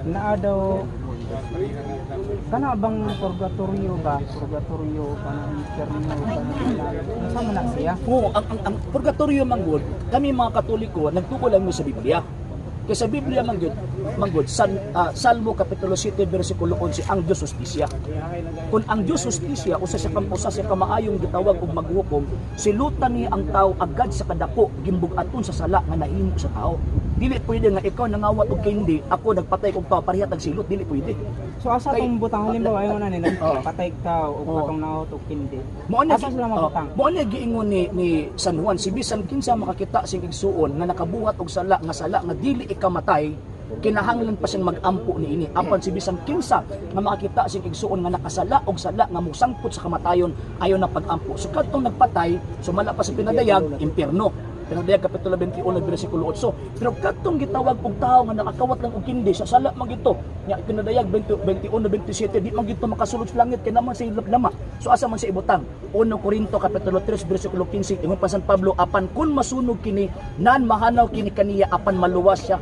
Naa daw kana bang purgatorio ba? Purgatorio kana, inferno kana, unsa man na siya? Oo, ang purgatorio manggod, kami mga Katoliko nagtuo lang mi sa Biblia. Kay sa Biblia manggod Salmo kapitulo 7 bersikulo 11, ang Dios hustisya. Kung ang Dios hustisya, usa siya ka maayong gitawag og maghukom, silutan niya ang tao agad sa kadako gimbug-aton sa sala nga nahimo sa tao. Dili pwede nga ikaw nangawat og kindi, ako nagpatay og tao, pareha tag silot, dili pwede. So asa tong butang, halimbawa ayon na ni nagpatay ka og katong naot og kindi? Mao na Asa sila mabutang? Mao na giingon ni San Juan, si bisan kinsa makakita sing igsuon nga nakabuhat og sala nga dili ikamatay, kinahanglan pa siyang mag-ampo niini. Apan si bisan kinsa nga makakita sing igsuon nga nakasala og sala nga mosangpot sa kamatayon, ayo na pag-ampo. So kadtong nagpatay, sumala pa sa Pinadayag, impierno. Pinadayag kapitulo 21 bersikulo 8. Pero kadtong gitawag og tawo nga nakakawat lang og kindi, sa sala man gito. Nya Pinadayag 20 21 27, di man gito makasulod sa langit kay naman sa lama. So asa man sa ibutang? 1 Korinto kapitulo 3 bersikulo 15, ingon pa San Pablo, apan kun masunog kini, nan mahanaw kini kaniya, apan maluwas siya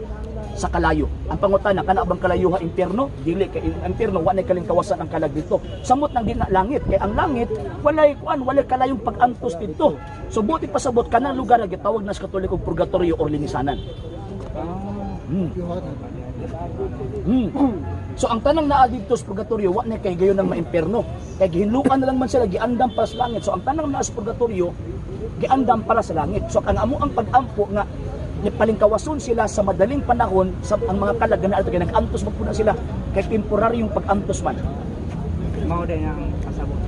sa kalayo. Ang pangutana, kana bang kalayo nga impyerno? Dili, kay ang impyerno wa nay kalingkawasan ang kalag dito. Samot nang di na langit, kay ang langit walay kuan, walay kalayong pag-antos dito. So buti pasabot, kanang lugar nga gitawag na sa Katoliko purgatorio or linisanan. So ang tanang naa dito sa purgatorio, wa na kay gayon ng maimpierno. Kay gihinlukan na lang man sila, giandam para sa langit. So ang tanang naa sa purgatorio, giandam para sa langit. So ang amo ang pag-ampo nga palingkawason sila sa madaling panahon sa ang mga kalag na kay nag-antos magpuna sila, kay temporaryong pag-antos man. Mao din ang kasabot.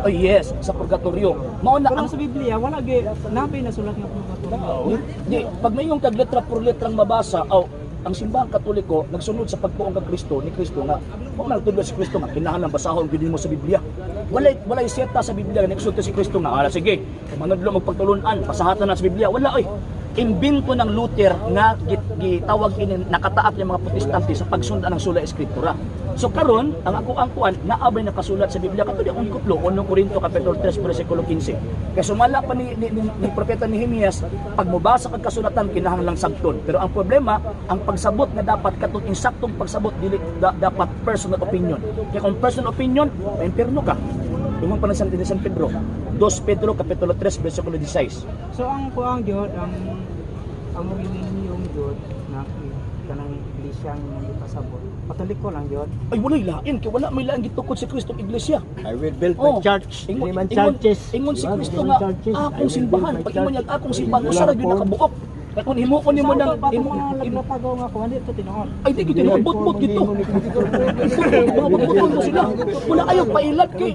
Oh yes, sa purgatorio. Mao na Pero ang sa Biblia wala gyud nabay nasulat nga purgatorio. Di, pag mayong kag letra por letrang mabasa, aw, ang Simbahang Katoliko nagsunod sa pagtuong kag Kristo ni Kristo nga wa man nagtudlo si Kristo nga kinahanglan basahon gyud nimo sa Biblia. Walay seta sa Biblia nga nagsulti si Kristo nga, "Ala sige, manudlo magpagtulun-an, pasahatan na sa Biblia." Wala oy. Imbento ng Luther nga gitawag ini nakataak ng mga Protestante sa pagsundan ng Sola Escritura. So karon, ang ako ang kuan, naa bay nakasulat sa Biblia kato di akong gikutlo, 1 Korinto kapitulo 3 bersikulo 15. Kay sumala pa ni propeta Nehemias, pag mobasa kag kasulatan kinahanglang sabton. Pero ang problema, ang pagsabot nga dapat katong insaktong pagsabot, dili dapat personal opinion. Kay kung personal opinion, maimpierno ka. Ingon pa ng San Pedro, 2 Pedro kapitulo 3 bersikulo 16. So ang kuang jud, ang relihiyon jud na kanang iglesia nga imong gipasabot, Katoliko lang jud? Ay, walay lain kay wala may lain gitukod si Kristo og iglesia. I will build Oh. my church. Ingon, Dili man ingon, churches. ingon si Diba? Kristo Dili man nga churches. I akong will simbahan. build my Pag ingon church. niya akong simbahan, usa ra gyud nakabuok. Kay kung himuon nimo Sa ng ato pa mga laglatago nga kuan dito tinuod. Ay, di gyud tinuod, bot-bot gito. Mga bot-boton mo sila. Wala ayaw pailat kay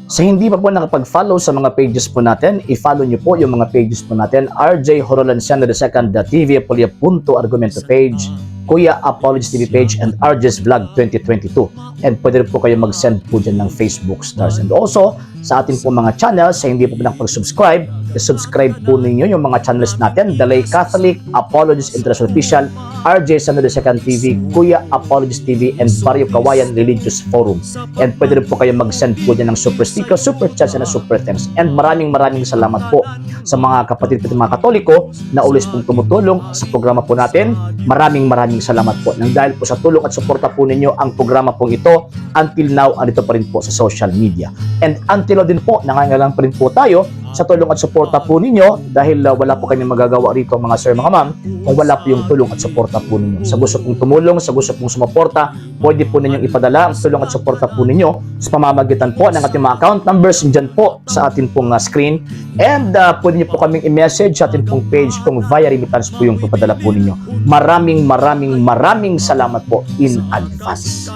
Sa hindi pa po nakapag-follow sa mga pages po natin, i-follow nyo po yung mga pages po natin. RJ Horolanciano II, The TV Apolia Punto Argumento page, Kuya Apologies TV page, and RJ's Vlog 2022. And pwede rin po kayo mag-send po dyan ng Facebook stars. And also, sa atin po mga channels, sa hindi po nakapag-subscribe, i-subscribe po ninyo yung mga channels natin: The Lay Catholic, Apologies International Official, RJ Sano II TV, Kuya Apologies TV, and Barrio Kawayan Religious Forum. And pwede rin po kayo mag-send po dyan ng super sticker, super chats, and super thanks. And maraming maraming salamat po sa mga kapatid po mga Katoliko na always pong tumutulong sa programa po natin. Maraming maraming salamat po. Nang dahil po sa tulong at suporta po ninyo, ang programa pong ito until now andito pa rin po sa social media. And until now din po, nangangailangan pa rin po tayo sa tulong at suporta po ninyo dahil wala po kami magagawa rito, mga sir, mga ma'am, kung wala po yung tulong at suporta po ninyo. Sa gusto pong tumulong, sa gusto pong sumuporta, pwede po ninyong ipadala ang tulong at suporta po ninyo sa pamamagitan po ng ating mga account numbers dyan po sa ating pong screen. And pwede niyo po kaming i-message sa ating pong page kung via remittance po yung papadala po ninyo. Maraming maraming maraming salamat po in advance.